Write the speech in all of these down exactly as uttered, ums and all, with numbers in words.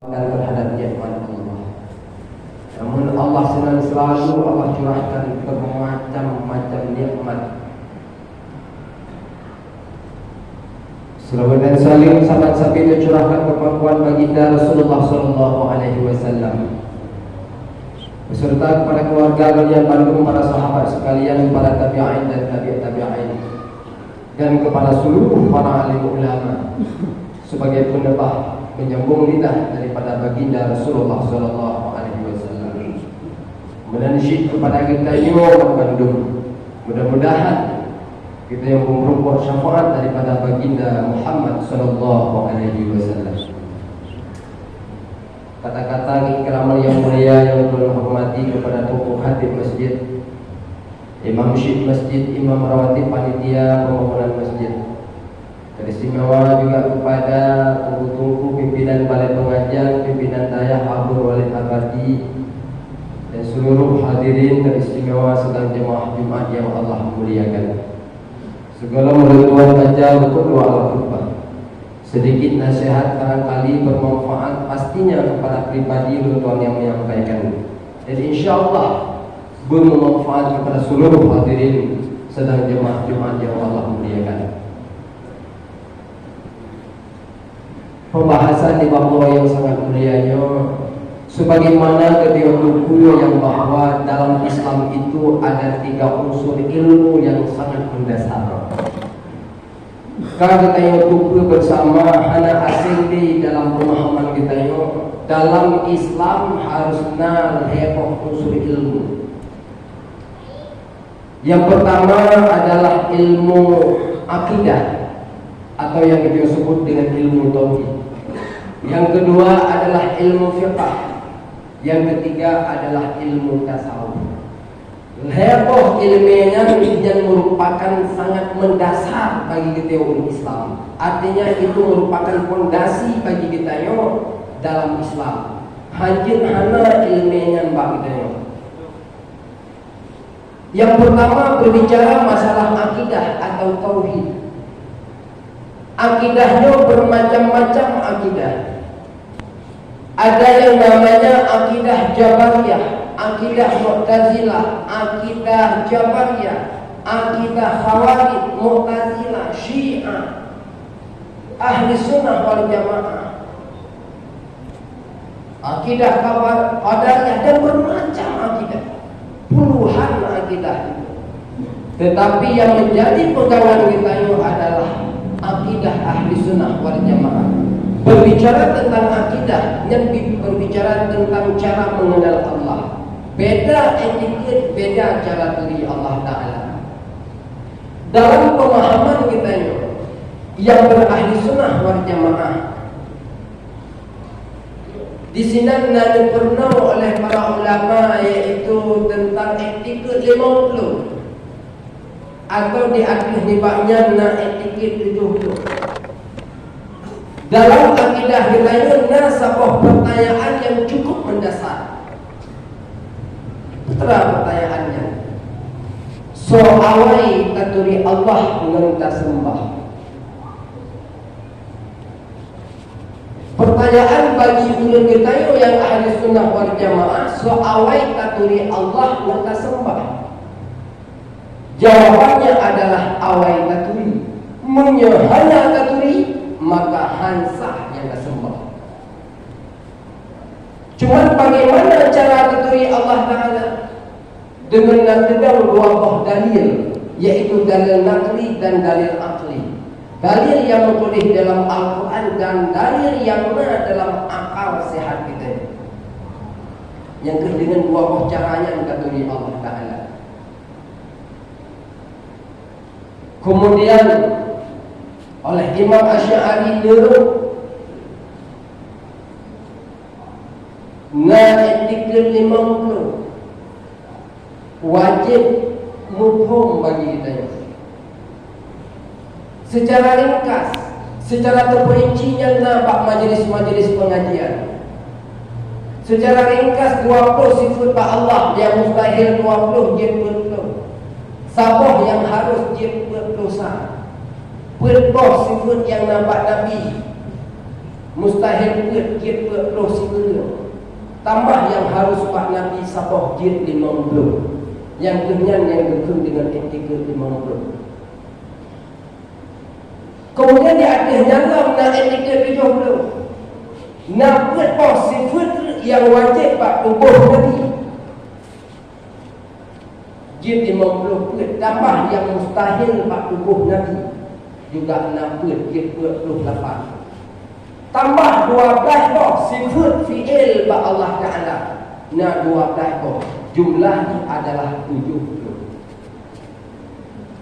Dan terhadap nikmat Allah. Namun Allah senang selalu Allah curahkan bermacam-macam nikmat. Selawat dan salam saban sabe teucurahkan keu pangkuan Baginda Rasulullah sallallahu alaihi wasallam, beserta kepada keluarga kalian bandum, para sahabat sekalian, para tabi'in dan tabi'ut tabi'in, dan kepada seluruh para alim ulama, sebagai peneubah menyambung lidah daripada Baginda Rasulullah sallallahu alaihi wasallam. Meunan cit kepada geutanyoe bandum, mudah-mudahan geutanyoe meureumpok syafaat daripada Baginda Muhammad sallallahu alaihi wasallam. Kata-kata keikraman yang mulia yang ulôn hormati kepada Teungku Khatib Masjid, Imam Syik Masjid, Imam Rawatib, Panitia Pembangunan Masjid. Teristimewa juga kepada Teungku-teungku pimpinan Balai Pengajian, pimpinan Dayah Abdul Walid Abadi, dan seluruh hadirin teristimewa sidang jemaah Jumat yang Allah muliakan. Sigohlom ulôn tuan baca buku doa al-khutbah. Sedikit nasihat barangkali bermanfaat pastinya kepada pribadi ulôn tuan yang menyampaikan. Dan insya Allah bermanfaat kepada seluruh hadirin sidang jemaah Jumat yang Allah muliakan. Pembahasan di bab yang sangat mulia nyoe, sebagaimana geutanyoe teupeue nyang bahwa dalam Islam itu ada tiga unsur ilmu yang sangat mendasar. Ka geutanyoe teupeue bersama, hana asing di dalam pemahaman geutanyoe, dalam Islam harus na lhèe boh unsur ilmu. Yang pertama adalah ilmu akidah atau yang kita sebut dengan ilmu tauhid. Yang kedua adalah ilmu fiqah. Yang ketiga adalah ilmu tasawuf. Lhèe boh ilmu nyan, nyan merupakan sangat mendasar bagi kita umat Islam. Artinya itu merupakan fondasi bagi kita nyoe dalam Islam. Hanjeuet hana ilmu nyan bak kita nyoe. Yang pertama, berbicara masalah akidah atau tauhid. Akidah nyoe bermacam-macam akidah. Ada yang namanya akidah Jabariyah, akidah Mu'tazilah, akidah Jabariyah, akidah Khawarij, Mu'tazilah, Syiah, Ahli Sunnah wal Jamaah. Akidah kabar, qadariyah dan bermacam akidah. Puluhan akidah. Tetapi yang menjadi pegangan kita nyoe adalah akidah Ahli Sunnah wal Jamaah. Berbicara tentang akidah, nyan bi-, berbicara tentang cara mengenal Allah. Beda etiket, beda cara turi Allah Ta'ala. Dalam pemahaman kita nyoe, yang berahli sunnah wal jamaah, di sinan na neupeureunoe oleh para ulama, yaitu tentang etiket limong ploh, atau di ateueh nibak nyan na etiket tujoh ploh. Dalam akidah geutanyoe na saboh pertanyaan nyang cukup mendasar. Peue teuma pertanyaan nyan? Soe awai taturi Allah ngon taseumbah? Pertanyaan bagi ulôn geutanyoe nyang ahli sunnah wal jamaah, soe awai taturi Allah ngon taseumbah? Jawabannya adalah awai taturi. Meunyoe hana taturi, maka han sah nyang taseumbah. Cuman bagaimana cara taturi Allah Ta'ala? Deungon na teudong dua boh dalil, yaitu dalil naqli dan dalil aqli. Dalil nyang meutuléh dalam Al-Quran dan dalil nyang na dalam akal sehat kita. Nyang keuh deungon dua boh cara nyan taturi Allah Ta'ala. Kemudian oleh Imam Asy'ari neurok na etikeuet limong ploh wajéb muphom bagi geutanyoe. Seucara ringkas, seucara teupeurinci nyang na bak majelis-majelis peungajian. Seucara ringkas, dua ploh sifeuet bak Allah nyang mustahil dua ploh jeuet peuet ploh. Saboh nyang harôh jeuet peuet ploh sa. Peuet boh sifeuet nyang na bak Nabi. Mustahil peuet jeuet peuet ploh sikureueng. Tambah nyang harus bak Nabi saboh jeuet limong ploh. Nyang keuh nyan nyang geukheun deungon iktikeuet limong ploh. Keumudian di ateueh nyan lom na iktikeuet tujoh ploh. Na peuet boh sifeuet nyang wajéb bak tuboh Nabi. Jeuet limong ploh peuet tambah nyang mustahil bak tuboh Nabi, juga na peuet jeuet peuet ploh lapan. Tambah dua blaih boh sifeuet fi'il bak Allah Ta'ala, na dua blaih boh, jumlah jih adalah tujoh ploh.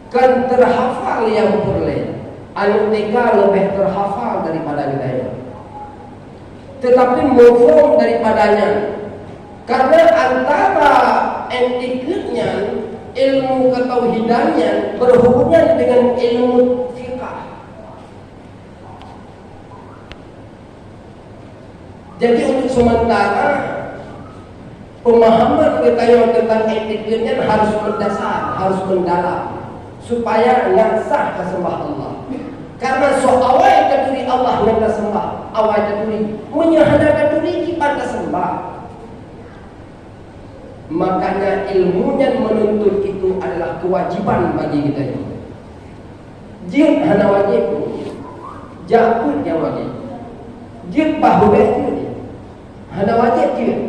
Kan teuhafal nyang peureulée, aneuk T K leubeh teuhafal daripada geutanyoe. Teutapi muphom daripada nyan, karna antara iktikeuet nyan, ilmu keutauhidan nyan, beuhubungan deungon ilmu fiqah. Jadi, untuk sementara, pemahaman geutanyoe teuntang iktikeuet nyan harus meudasar, harus meudalam, supaya nyan sah taseumbah Allah. Karna soe awai taturi Allah ngon taseumbah, awai taturi. Meunyoe hana taturi, kiban taseumbah. Makanya ilmu nyan menuntut itu adalah kewajiban bagi geutanyoe. Jeuet hana wajéb, jak peuet nyang wajéb. Jeuet bah ubé jeuet, hana wajéb jeuet.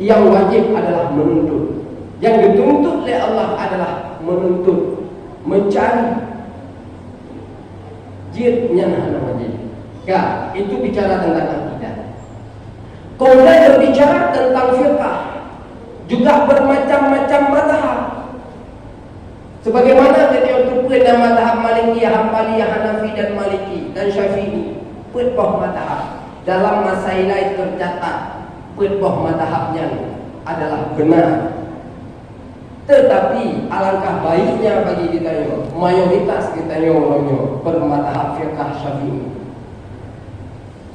Nyang wajéb adalah menuntut. Nyang geutuntut lé Allah adalah menuntut, mencari. Jeuet nyan hana wajéb. Ka, itu bicara tentang akidah. Kemudian berbicara tentang fiqah, juga bermacam-macam mazhab. Sebagaimana geutanyoe teupeue na mazhab Maliki, Hambali, Hanafi dan Maliki dan Syafi'i, peuet boh mazhab. Dalam masa ilai tercatat, peuet boh mazhab nyan adalah benar. Tetapi alangkah baiknya bagi geutanyoe, mayoritas geutanyoe uroe nyoe bermazhab fiqah Syafi'i.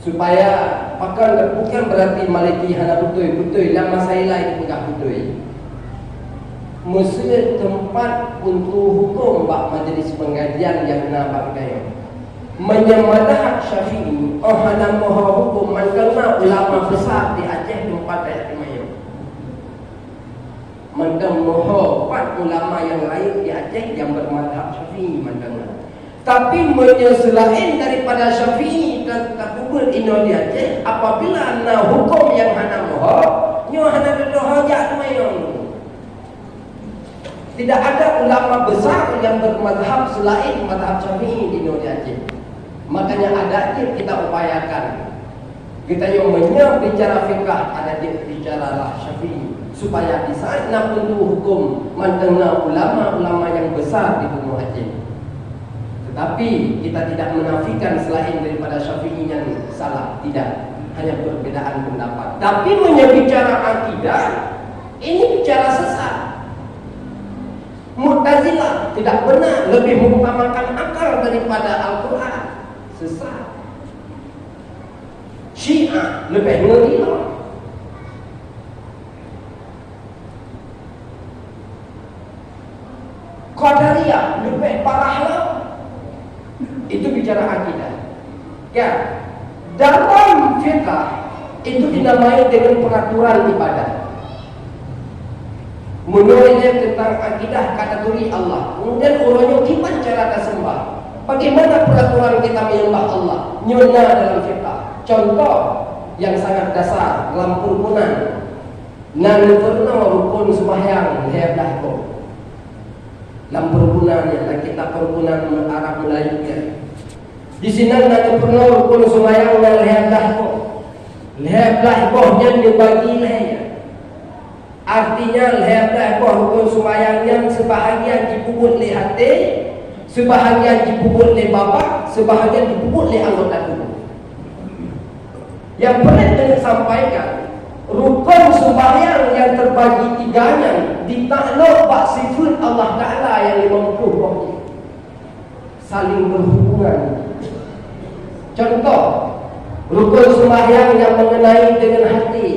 Supaya pakon, bukan berarti Maliki hana beutôi, beutôi, lam masa ilai geupeugah beutôi. Meuseu teumpat untuk huköm bak majlis pengajian nyang na bak geutanyoe. Meunyoe mazhab Syafi'i, oh hana moho huköm, mantong na ulama besar di Aceh teumpat ayat teumanyong. Mantong moho pat ulama nyang laén di Aceh nyang bermazhab Syafi'i mantong na. Tapi meunyoe seulaén daripada Syafi'i ka, ka peubuet inoe di Aceh, apabila na huköm nyang hana moho, nyoe hana teutoh jak teumanyong. Tidak ada ulama besar yang bermazhab selain mazhab Syafi'i di Indonesia. Makanya ada jeuet kita upayakan. Geutanyoe meunyoe bicara fiqah, ada jeuet bicara lah Syafi'i, supaya di saat na peunduh huköm mantong na ulama-ulama yang besar di bumoe Aceh. Tetapi kita tidak menafikan selain daripada Syafi'i yang salah, tidak. Hanya perbedaan pendapat. Tapi meunyoe bicara akidah, ini bicara sesat. Mu'tazilah tidak benar, lebih mengutamakan akal daripada Al-Quran. Sesat. Syiah lebih ngeri lom. Qadariyah lebih parah lom. Itu bicara akidah. Ya, dalam fiqah itu dinamai dengan peraturan ibadah. Meunyoe teuntang akidah, kategori Allah, kemudian uroe nyoe kiban cara taseumbah, bagaimana peraturan kita menyembah Allah, nyoe na dalam fiqah. Contoh yang sangat dasar, lam perukunan. Na neupeurunoe rukon seumahyang lhèe blaih boh. Lam perukunan nyan, lam kitab perukunan Arab Melayu nyan. Di sinan na neupeurunoe rukon seumahyang nyang lhèe blaih boh. Lhèe blaih boh nyan neubagi lhèe. Artinya, lhèe blaih boh rukon seumahyang nyan seubahagian jipeubuet lé até, seubahagian jipeubuet lé babah, seubahagian jipeubuet lé anggota tuboh. Nyang peureulèe lôn sampaikan, rukon seumahyang nyang teubagi tiga nyan jitaklok bak sifeuet Allah Taala nyang limong ploh boh jih. Saling berhubungan. Contoh, rukon seumahyang nyang mengenai dengan hati,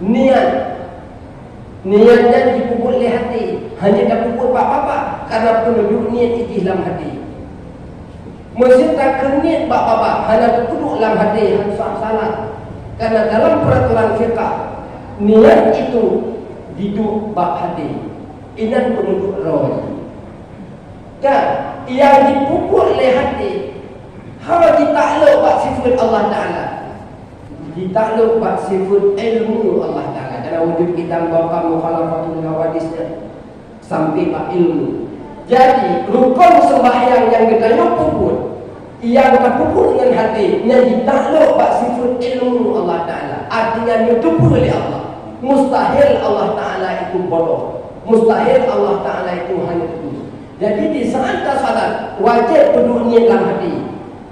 niat. Niat nyan jipeubuet lé até, hana tapeubuet bak babah, karena peununjuk niat jih lam até. Meuseuti takheun niet bak babah, hana teupeuduek lam haté, han sah salat. Karena dalam peraturan fiqah, niat itu diduek bak haté. Inan peuneuduek droe. Kan, nyang jipeubuet lé haté, hana jitaklok bak sifeuet Allah Taala. Jitaklok bak sifeuet ilmu Allah Taala. Karena wujud qidam, baqa, mukhalafatul hawadis nyan sampai bak ilmu. Jadi, rukon sembahyang nyang geutanyoe peubuet, nyang tapeubuet ngon haté, nyan jitaklok bak sifeuet ilmu Allah Taala. Artinya, nyoe teupeue lé Allah. Mustahil Allah Taala itu bodoh. Mustahil Allah Taala itu hana teupeue. Jadi, di saat tasalat, wajéb peuduek niet lam haté.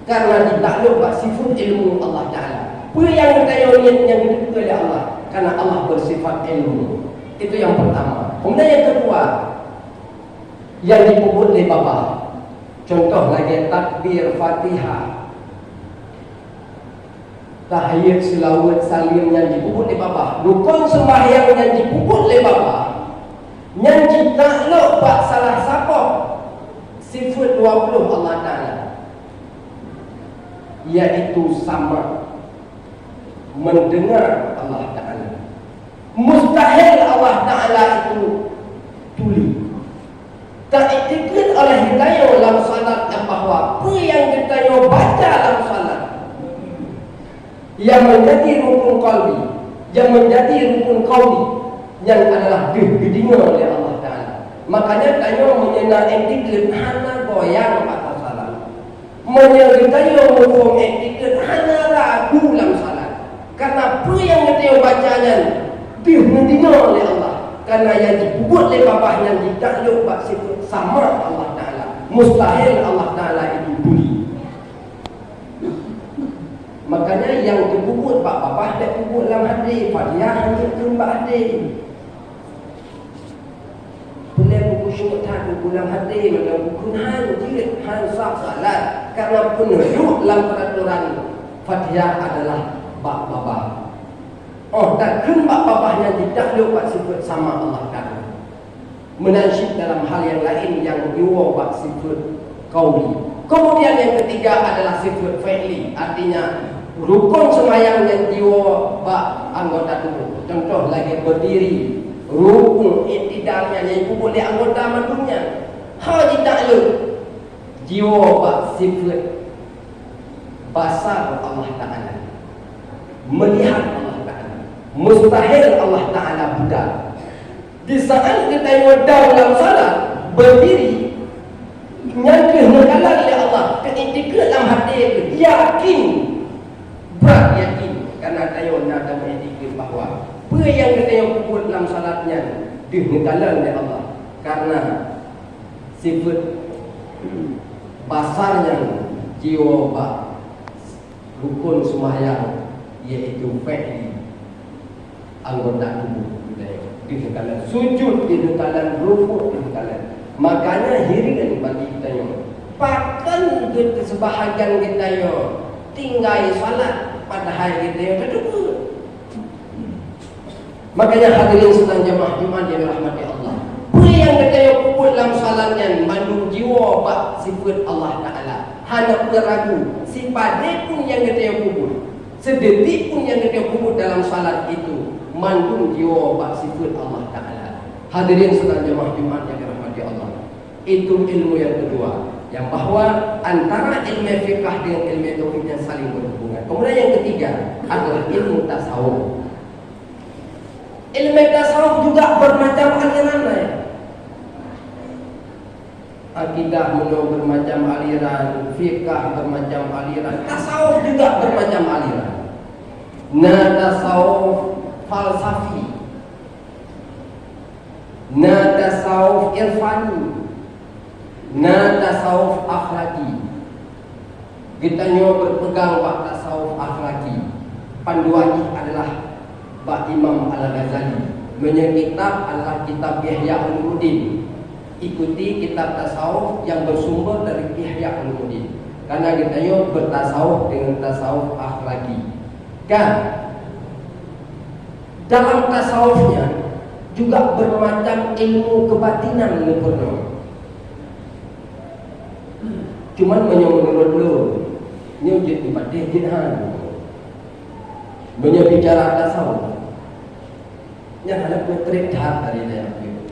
Karena jitaklok bak sifeuet ilmu Allah Taala. Peue nyang geutanyoe niet nyang geuteupeue lé Allah? Karena Allah bersifat ilmu. Itu yang pertama. Kemudian yang kedua, nyang jipeubuet lé babah. Contoh lagée takbir Fatihah, tahiyat, seulaweuet, saleuem nyang jipeubuet lé babah. Rukon seumbahyang nyang jipeubuet lé babah, nyan jitaklok bak salah saboh sifeuet dua puluh Allah Taala, yaitu sama, mendengar Allah Taala. Mustahil Allah Taala itu tuli. Taiktikeuet oleh geutanyoe lam salat nyan bahwa peue nyang geutanyoe baca lam salat, nyang menjadi rukun qalbi, nyang menjadi rukun qauli, nyan adalah deuh geudeungoe lé Allah Taala. Makanya tanyoe meunyoe na iktikeuet hana goyang bak salat. Meunyoe geutanyoe muphom iktikeuet hana ragu lam salat, karena peue nyang geutanyoe baca nyan deuh neudeungoe lé Allah, karena nyang jipeubuet lé babah nyan jitaklok bak sifeuet sama Allah Taala. Mustahil Allah Taala itu tuli. Makanya nyang teupeubuet bak babah bék peubuet lam haté, Fatihah hana kheun bak haté. Peureulée beukhusyuk that, beugulam haté, meunan bukon han jeuet, han sah salat, karena peuneudok lam peuratoran Fatihah adalah bak babah. Oh, takheun bak babah nyan jitaklok bak sifeuet sama Allah Taala. Meunan cit dalam hal nyang laén nyang jiwoe bak sifeuet qauli. Kemudian yang ketiga adalah sifeuet fi'li, artinya rukon seumayang nyang jiwoe bak anggota tuboh. Contoh lagée berdiri, rukuk, i'tidal nyan nyang jipeubuet lé anggota mandum nyan. Hana jitaklok jiwoe bak sifeuet basar Allah Taala, melihat Allah Taala. Mustahil Allah Taala buta. Di saat geutanyoe dong lam salat, berdiri, nyan deuh neukalon lé Allah, keu iktikeuet lam haté, yakin, brat yakin, karena tanyoe na tameuiktikeuet bahwa peue nyang geutanyoe peubuet lam salat nyan deuh neukalon lé Allah, karena sifeuet basar nyang jiwoe bak rukon seumayang, yaitu fi'li anggota tuboh geutanyoe. Deuh neukalon sujud, deuh neukalon rukuk, deuh neukalon. Makanya hireuen bagi geutanyoe, pakon geuteuseubahagian geutanyoe tinggai salat, padahai geutanyoe tateupeue. Makanya hadirin sidang jamaah Jumat yang dirahmati Allah, peue nyang geutanyoe peubuet lam salat nyan mandum jiwoe bak sifeuet Allah Taala. Hana peue ragu, sipadé pun nyang geutanyoe peubuet, sidetik pun nyang geutanyoe peubuet dalam salat itu, mandum jiwoe bak sifeuet Allah Taala. Hadirin sidang jamaah Jumat yang dirahmati Allah, itu ilmu yang kedua, yang bahwa antara ilmu fiqah dengan ilmu tauhid yang saling berhubungan. Kemudian yang ketiga adalah ilmu tasawuf. Ilmu tasawuf juga bermacam aliran lain. Akidah meunoe bermacam aliran, fikah bermacam aliran, tasawuf juga bermacam aliran. Na tasawuf falsafi, na tasawuf irfani, na tasawuf akhlaki. Geutanyoe berpegang bak tasawuf akhlaki. Panduan jih adalah bak Imam Al-Ghazali. Meunyoe kitab adalah kitab Ihya Ulumuddin, ikuti kitab tasawuf yang bersumber dari Ihya Ulumuddin. Karena geutanyoe bertasawuf dengan tasawuf akhlaki. Kan? Dalam tasawuf nyan juga bermacam ilmu kebatinan meukeunong. Cuman meunyoe meunurot lôn, nyoe jeuet dipatéh jeuet han. Meunyoe bicara tasawuf, nyan hana peutrép that dari dayah jeuet.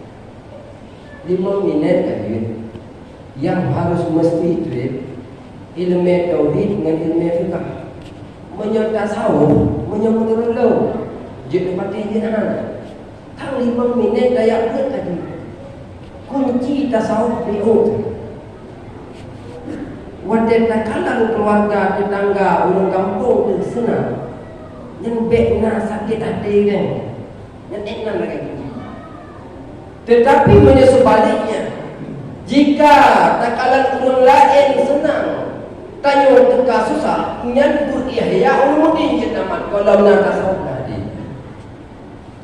Limong minét ka jeuet. Nyang harus meusti trép, ileumé tauhid ngon ileumé fiqah. Meunyoe tasawuf, meunyoe meunurot lôn, jeuet dipatéh jeuet han. Tang limong minét dayah peuet tadi. Kunci tasawuf bi'uk. Watèe takalon keuluwarga, teutangga, ureueng gampông teuh seunang, nyan bèk na sakét até geutanyoe. Nyan ék nan lagèe kunci. Teutapi meunyoe seubaliknya, jika takalon ureueng laén seunang, tanyoe teuka susah, nyan beuet Ihya Ulumuddin cit tamat, gohlom na tasawuf na hadé.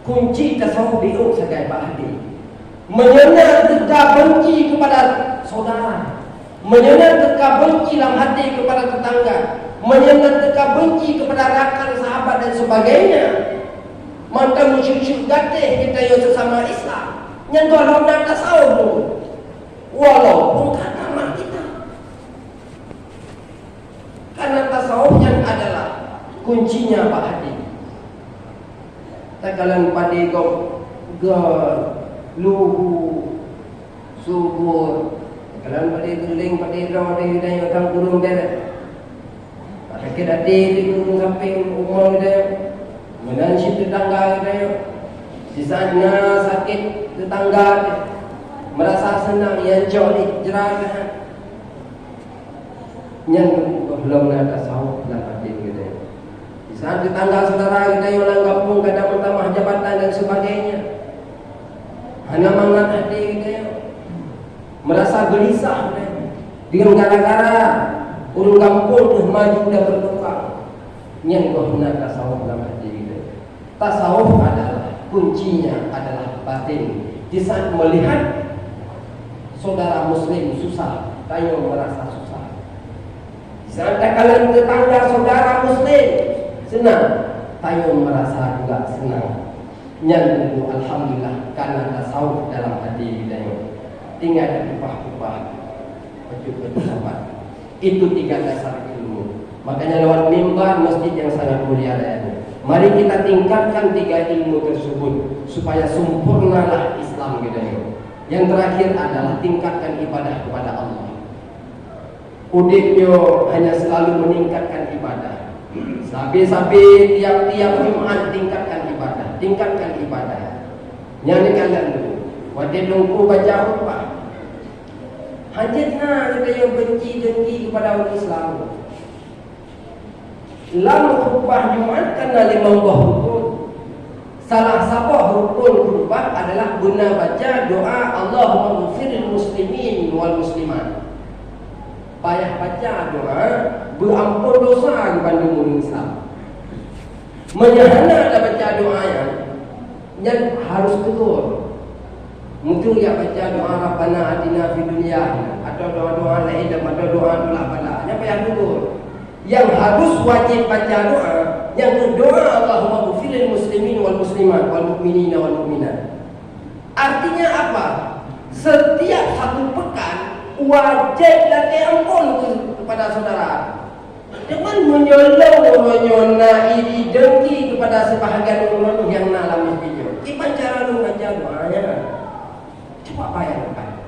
Kunci tasawuf bi'uk sagai bak hadé. Meunyoe na teuka beunci keupada syedara, meunyoe na teuka beunci lam haté keupada teutangga, meunyoe na teuka beunci keupada rakan, sahabat dan sebagainya, mantong meusyeuet-syeuet gatéh geutanyoe seusama Islam, nyan gohlom na tasawuf, walaupun ka tamat kitab. Karena tasawuf nyan adalah kuncinya bak hati. Takalon padé gob, gob, luhu, subur. Takalon padé geuléng, padé droe, padé geutanyoe, tang kureueng bèrèh. Sakét até di kureueng sampéng umu geutanyoe. Meunan cit teutangga geutanyoe. Di saat na sakét teutangga, meurasa seunang, nyang cok di jrat. Nyan gohlom na tasawuf lam até geutanyoe. Di saat teutangga syedara geutanyoe lam gampông ka meutamah jabatan dan sebagainya, hana mangat até geutanyoe, meurasa geulisah geutanyoe, deungon gara-gara ureueng gampông teuh maju dan beukeumbang. Nyan gohlom na tasawuf lam até geutanyoe. Tasawuf adalah, kuncinya adalah batin. Di saat melihat saudara muslim susah, tanyoe merasa susah. Di saat takalon teutangga saudara muslim seunang, tanyoe merasa juga seunang. Nyan teungku, alhamdulillah, karena tasawuf dalam hati tanyoe. Tinggai tatumpah-tumpah, bacut-bacut sapat. Itu tiga dasar ilmu. Makanya lewat mimbar masjid yang sangat mulia raya ini, mari kita tingkatkan tiga ilmu tersebut supaya sempurnalah Islam kita ini. Yang terakhir adalah tingkatkan ibadah kepada Allah. Udeb nyoe hanya selalu meningkatkan ibadah. Sabe-sabe tiap-tiap Jumat tingkatkan ibadah, tingkatkan ibadah. Nyan ni kalian tu. Watèe Teungku baca khutbah, hana jeuet na geutanyoe benci dengki kepada orang Islam. Lam khutbah Jumat kan na limong boh rukun. Salah saboh rukun khutbah adalah beuna baca doa, "Allahumma ghfir lil muslimin wal muslimat." Payah baca doa beuampôn dosa keu bandum ureueng Islam. Meunyoe hana tabaca doa nyan, nyan harôh teugor. Mungken jak baca doa Rabbana atina fid dunya, atawa doa-doa laén, atawa doa tulak bala. Nyan payah teugor. Nyang harôh wajéb baca doa, nyan keuh doa Allahumma ghfir lil muslimin wal muslimat wal mu'minina wal mu'minat. Artinya apa? Setiap satu pekan wajéb lakée ampôn keu-, kepada saudara. Teuma meunyoe lôn uroe nyoe na iri dengki kepada sebahagian ureueng nyang na lam masjid nyoe, kiban cara lôn baca doa nyan? Cuba bayangkan.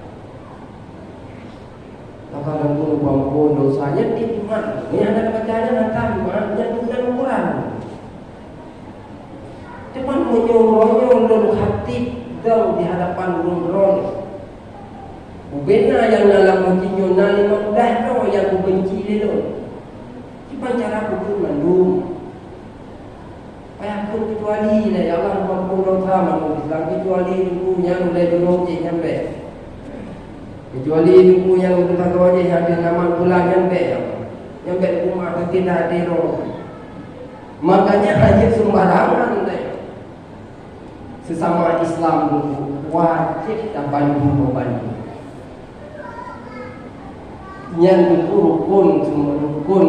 Maka lôn peurumpok dosa nyan di Tuhan. Nyan hana baca nyan hana Tuhan, nyan bukan ukuran. Teuma meunyoe uroe nyoe lôn khatib dong di hadapan ureueng droe, ubena nyang na lam masjid nyoe na limong blah droe nyang kubenci lé lôn. Kiban cara peue mandum? Payah kheun kecuali lé, ya Allah, muphom dosa mandum Islam, kecuali Teungku nyang ulée jurông cit nyan bék. Kecuali Teungku nyang geutanyoe jih nyang deuh nama bulan nyan bék, ya Allah. Nyan bék Teungku meu'ah sakét até droe. Makanya hana sembarangan teuh. Sesama Islam wajéb tabantu membantu. Nyan teungku rukun, rukun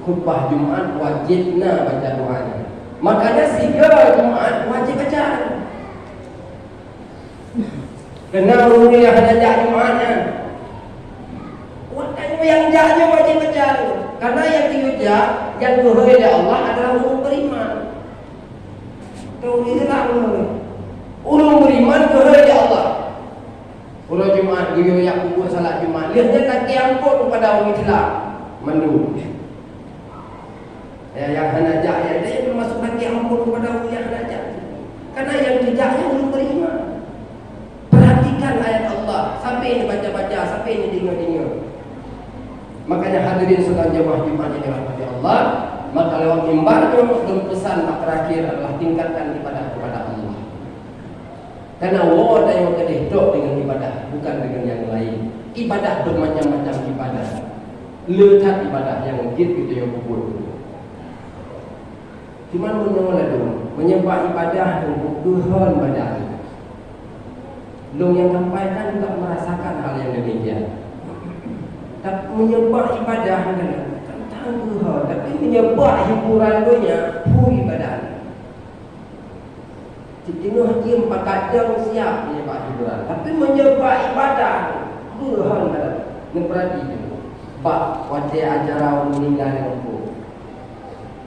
khutbah Jumat wajéb na baca doa nyan. Makanya sigoe Jumat wajéb baca. Keunan ureueng nyang hana jak Jumat nyan, watée Nyang jak nyoe wajéb baca. Karena nyang geuyue jak, nyang geuhôi lé Allah adalah ureuëng beriman. Ureuëng Islam nyoe. Ureuëng beriman geuhôi lé Allah. Uroe Jumat geuyue jak peubuet salat Jumat, lheueh nyan lakée amphon kepada ureuëng Islam mandum. Ya, nyang hana jak, ya, dia termasuk lakée amphon kepada ureuëng nyang hana jak. Karena nyang geujak nyan ureuëng beriman. Perhatikan ayat Allah, sampai neubaca-baca, sampai neudeungoe-deungoe. Makanya hadirin sidang jamaah Jumat yang dirahmati Allah, maka lewat mimbar nyoe lôn pesan bak terakhir adalah tingkatkan ibadah kepada Allah. Karena woe tanyoe keudeh trok deungon ibadah, bukan deungon nyang laén. Ibadah bermacam-macam ibadah. Le that ibadah nyang jeuet geutanyoe peubuet. Cuman meunyoe ladôm, meunyoe bak ibadah nyoe geuhon badan. Lôn nyang sampaikan juga merasakan hal yang demikian. Tapi meunyoe bak ibadah nyoe tantang geuhon, tapi meunyoe bak hiburan donya, phui badan. Siteungoh jeuem pakat jong siap meunyoe bak hiburan, tapi meunyoe bak ibadah, geuhon badan. Neupeurati, bak watée acara ureuëng meninggal di gampông.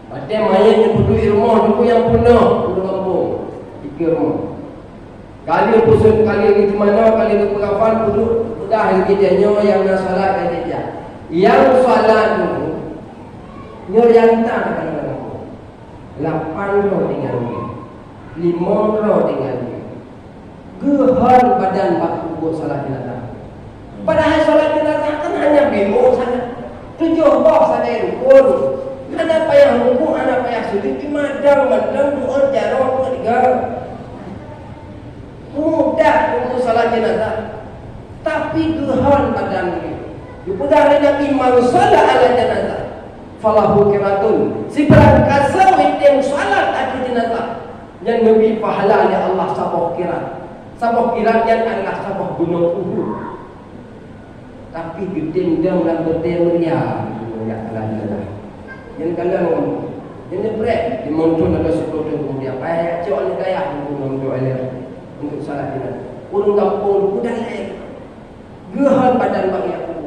Watée manyét neupeuduek rumoh, neupeu nyang peunoh ureuëng gampông, dikeue rumoh. Kali peuseuen, kali geuteumanoe, kali geupeukafan, peuduek peudah lagée nyoe nyang na salat lagée nyan. Nyang salat nyoe, nyoe nyang tan ureuëng gampông. Lapan droe tinggai, limong droe tinggai. Geuhon badan bak peubuet salat jeunazah. Padahai salat jeunazah kan hanya bemo saja. Tujoh boh sagai rukun. Hana payah rukuk, hana payah sujud, cuma dang mantong doa jaroe keudroe. Mudah untuk salat jeunazah. Tapi geuhon badan nyoe. Dipeugah lé Nabi, "Man shalla ala janazah, falahu qiratun." Sibarang kasoe nyang salat ateueh jeunazah, nyan geubri pahala lé Allah saboh qirat. Saboh qirat nyan adalah saboh gunong Uhud. Tapi geutem dong lam batée meuria, ya Allah. Nyan kalon, nyan neupreh, di Moncong ada sepuluh tahun kemudian, payah cok aneuk dayah untuk nonton aneuk, untuk salat nyan. Ureuëng gampông pun dah lé. Geuhon badan bak Yakub.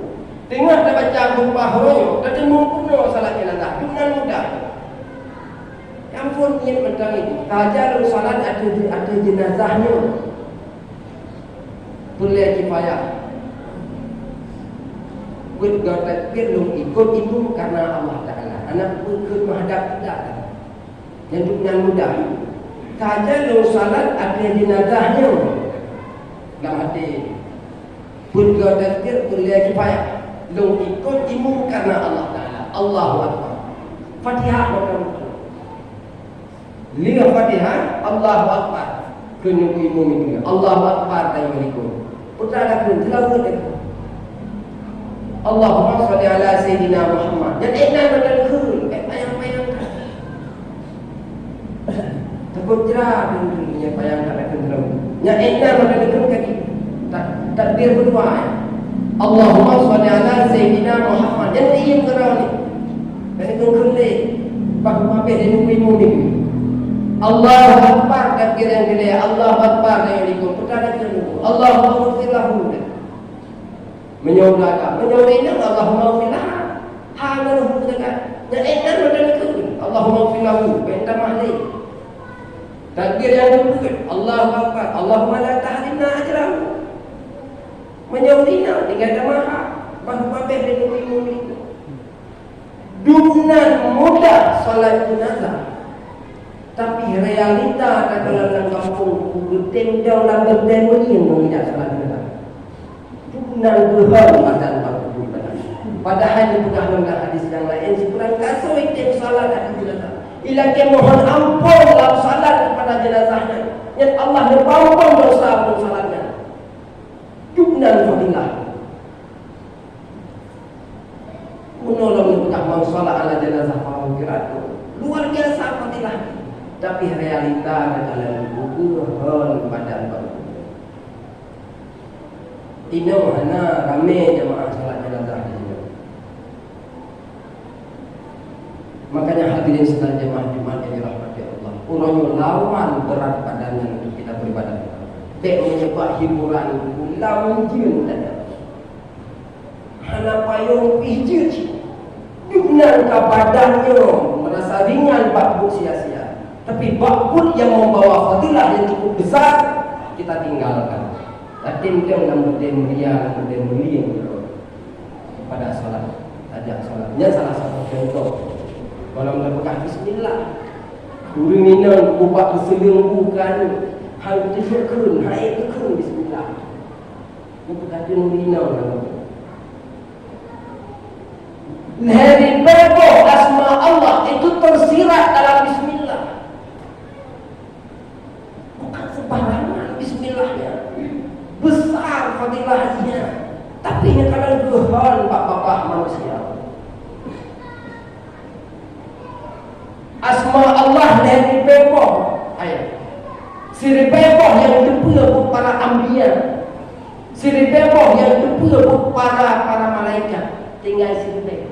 Teungoh tabaca khutbah uroe nyoe, tateumeung peunoh salat jeunazah, dum nan mudah. Ya ampôn, niet mantong nyoe. Taja lôn salat ateueh, ateueh jeunazah nyoe. Peureulée kifayah. Buet goe takbir lôn ikot imum karena Allah Taala. Hana peukeut meuhadab kiblat. Nyan dum nan mudah. Taja lôn salat ateueh jeunazah nyoe. Lam até. Buet goe takbir peureulée kifayah. Lôn ikot imum karena Allah Taala. Allahu Akbar. Fatihah mantong. Lheueh Fatihah, Allahu Akbar. Keu nyoe imum itu, Allahu Akbar, dan yang ikut. Putra dah keu, tilawa dia. Allahumma shalli ala Sayyidina Muhammad. Dan enak betul keu, eh, payang-payang. Takut jerah, dia payang tak ada keu. Yang enak betul keu kaki. Tak, takbir kedua, eh. Allahumma shalli ala Sayyidina Muhammad. Jangan diem kerana ni. Kena kengkeng lé. Bah habéh dari ilmu ni. Allahu Akbar, takbir nyang keulhèe. Allahu Akbar, dari ilmu. Putra dari ilmu. Allahumma ghfir lahu. Meunyoe belakang. Meunyoe inong, Allahumma ghfir lahu. Ha, lalu putra kan. Yang enak, Allahumma ghfir lahu. Minta maaf lé. Takbir nyang keupeuet, Allahu Akbar. Allahumma la tahrimna ajrahu. Meunyoe ringan, tinggai tamah, bah mabeh lé geupeue ngon itu. Dumnan mudah salat jenazah. Tapi realita takalon lam gampông, geutem dong lam geutem meunyoe ngon tidak salat jenazah. Dumnan geuhon badan bak kubu ibadah. Padahai dipeugah lam hadis nyang laén, sikurang gasoe item salat ateueh jenazah. Ilakée mohon ampôn lam salat kepada jenazah nyan. Nyan Allah neupeuampôn dosa ureuëng salat nyan. Dumnan fadilah. Meunurot dipeugah man shalla ala janazah falahu qiratun. Luar biasa fadilah. Tapi realita takalon geuhon badan bak kubu. Inong hana ramé jamaah salat jenazah di sinoe. Makanya hadirin sidang jamaah Jumat yang dirahmati Allah, uroe nyoe lawan berat badan nyan untuk kita beribadah. Bék meunyeubak hiburan ulam jeuet saja. Hana payong pi Ka badan nyoe meurasa ringan bak buet sia-sia, tapi bak buet nyang membawa fadilah nyang cukup besar, kita tinggalkan. Yakin teuh nyang beutôi mulia, nyang beutôi mulia kepada salat, tajak salat. Nyan salah satu contoh. Kalau dah peugah bismillah, ureueng inong ubak geuseuleumbu keu aneuk, han teujok kheun, han ék geukheun bismillah. Nyan peugah ureueng inong nyan. Lhèe ribèe boh asma Allah itu tersirat dalam bismillah. Bukan sembarangan bismillahnya. Besar fadilahnya. Tapi nyan kadang geuhon bak babah manusia. Asma Allah lhèe ribèe boh. Ayat. Siribèe boh nyang teupeue buet para anbiya. Siribèe boh nyang teupeue buet para, para malaikat. Tinggai siribèe.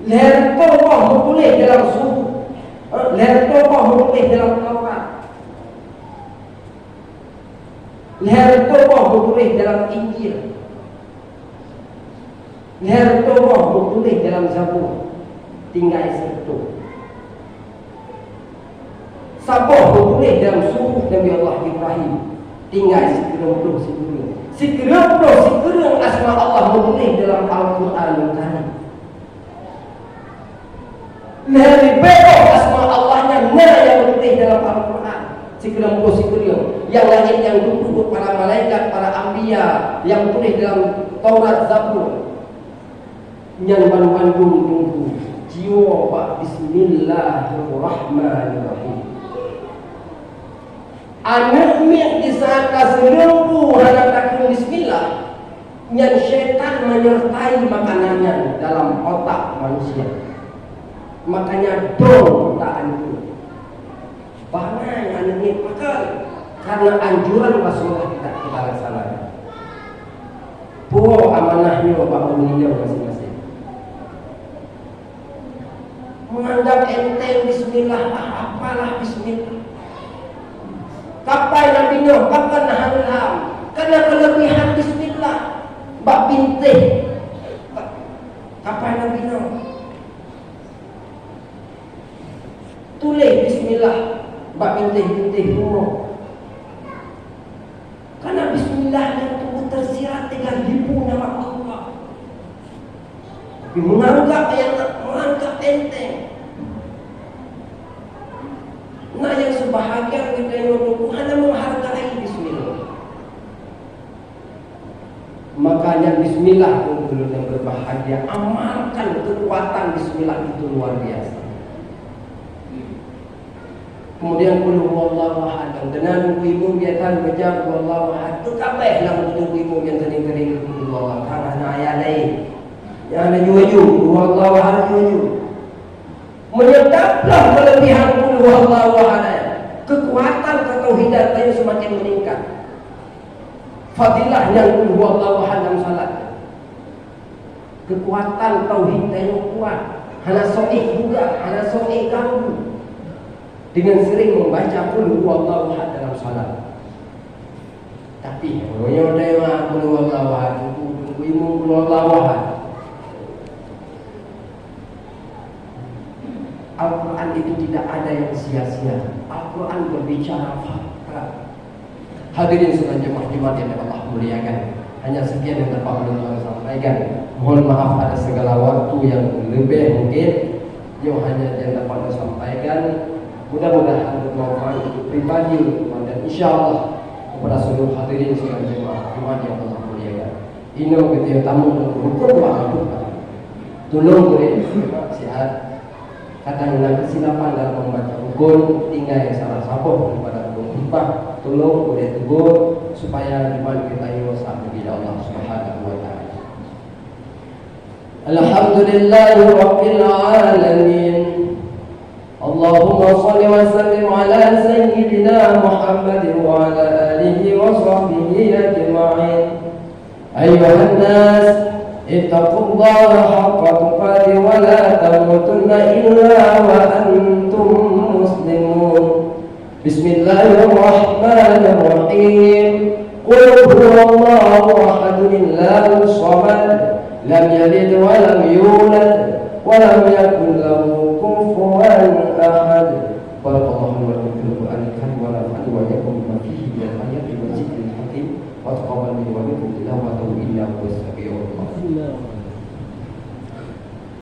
Lhèe reutôh boh meutuléh dalam suhuf. Eh, lhèe reutôh boh meutuléh dalam Taurat. Lhèe reutôh boh meutuléh dalam Injil. Lhèe reutôh boh meutuléh dalam Zabur. Tinggai sireutôh. Saboh meutuléh dalam suhuf Nabi Allah Ibrahim. Tinggai sikureueng ploh sikureueng. Sikureueng ploh sikureueng asma Allah meutuléh dalam Al-Quranul Karim. Lhèe ribèe boh asma Allah nyan na nyang meutuléh dalam Al-Quran. Sikureueng ploh sikureueng. Nyang laén nyang dudu para malaikat, para anbiya, nyang tuléh dalam Taurat, Zabur. Nyan banmandum teungku jiwoe bak bismillahirrahmanirrahim. Aneuk miet di saat ka seuleumbu hana takheun bismillah, nyan syaitan menyertai makanan nyan dalam otak manusia. Makanya dong ta aneuk miet. Bangai aneuk miet pakon? Karena anjuran Rasulullah kita, kita laksanakan. Puwoe amanah nyoe bak ureueng inong maséng-maséng. Menganggap enteng bismillah, ah, apalah bismillah. Kapai Nabi Nuh, kapan Nabi Nuh, karena kelebihan bismillah. Bak bintéh. Kapai Nabi Nuh. Tuléh bismillah bak bintéh-bintéh rumoh. Karena bismillah nyan teungoh tersirat tinggai di buku nama Allah. Tapi menganggap yang menganggap enteng. Nah, yang sebahagian kita yang dulu hana menghargai bismillah. Makanya bismillah pun ulun yang berbahagia. Amalkan kekuatan bismillah itu luar biasa. Kemudian qul huwallahu ahad. Dan dengan buku imum biasa baca qul huwallahu ahad. Tu kabeh lah buku imum yang sering-sering qul huwallahu ahad. Hana ayat lain. Yang ada jujur, qul huwallahu ahad jujur. Menyebablah kelebihan qul huwallahu ahad. Kekuatan ketauhidan tadi semakin meningkat. Fadilah nyang qul huwallahu ahad lam salat. Kekuatan tauhid tanyoe kuat, hana soe gugat, hana soe ganggu. Dengan sering membaca qul huwallahu ahad dalam salat. Tapi, meunyoe tanyoe qul huwallahu ahad, qul huwallahu ahad. Al-Quran itu tidak ada yang sia-sia. Al-Quran berbicara fakta. Hadirin sidang jemaah Jumat yang Allah muliakan, hanya sekian yang dapat ulun sampaikan. Mohon maaf atas segala waktu yang lebih mungkin. Nyoe hanya yang dapat ulun sampaikan. Mudah-mudahan bermanfaat untuk pribadi ulun dan insya Allah kepada seluruh hadirin sidang jemaah Jumat yang Allah muliakan. Inoe geutanyoe tamu dan berhukum doa. Tolong boleh sihat. Kadang na kesilapan dalam membaca rukun, tinggai salah saboh daripada rukun khutbah, tolong ulèe tegur supaya iman geutanyoe sah di Allah Subhanahu wa Ta'ala. Alhamdulillahirabbil alamin. Allahumma shalli wa sallim ala sayyidina Muhammadin wa ala alihi wa sahbihi ajma'in. أيها الناس، اتقوا الله حق تقاته ولا تموتن إلا وأنتم مسلمون. بسم الله الرحمن الرحيم. قل هو الله أحد، الله الصمد، لم يلد ولم يولد ولم يكن له كفوا أحد. بارك الله لي ولكم في القرآن الكريم ونفعني وإياكم بما فيه من الآيات والذكر الحكيم وتقبل مني ومنكم تلاوته إنه هو السميع العليم.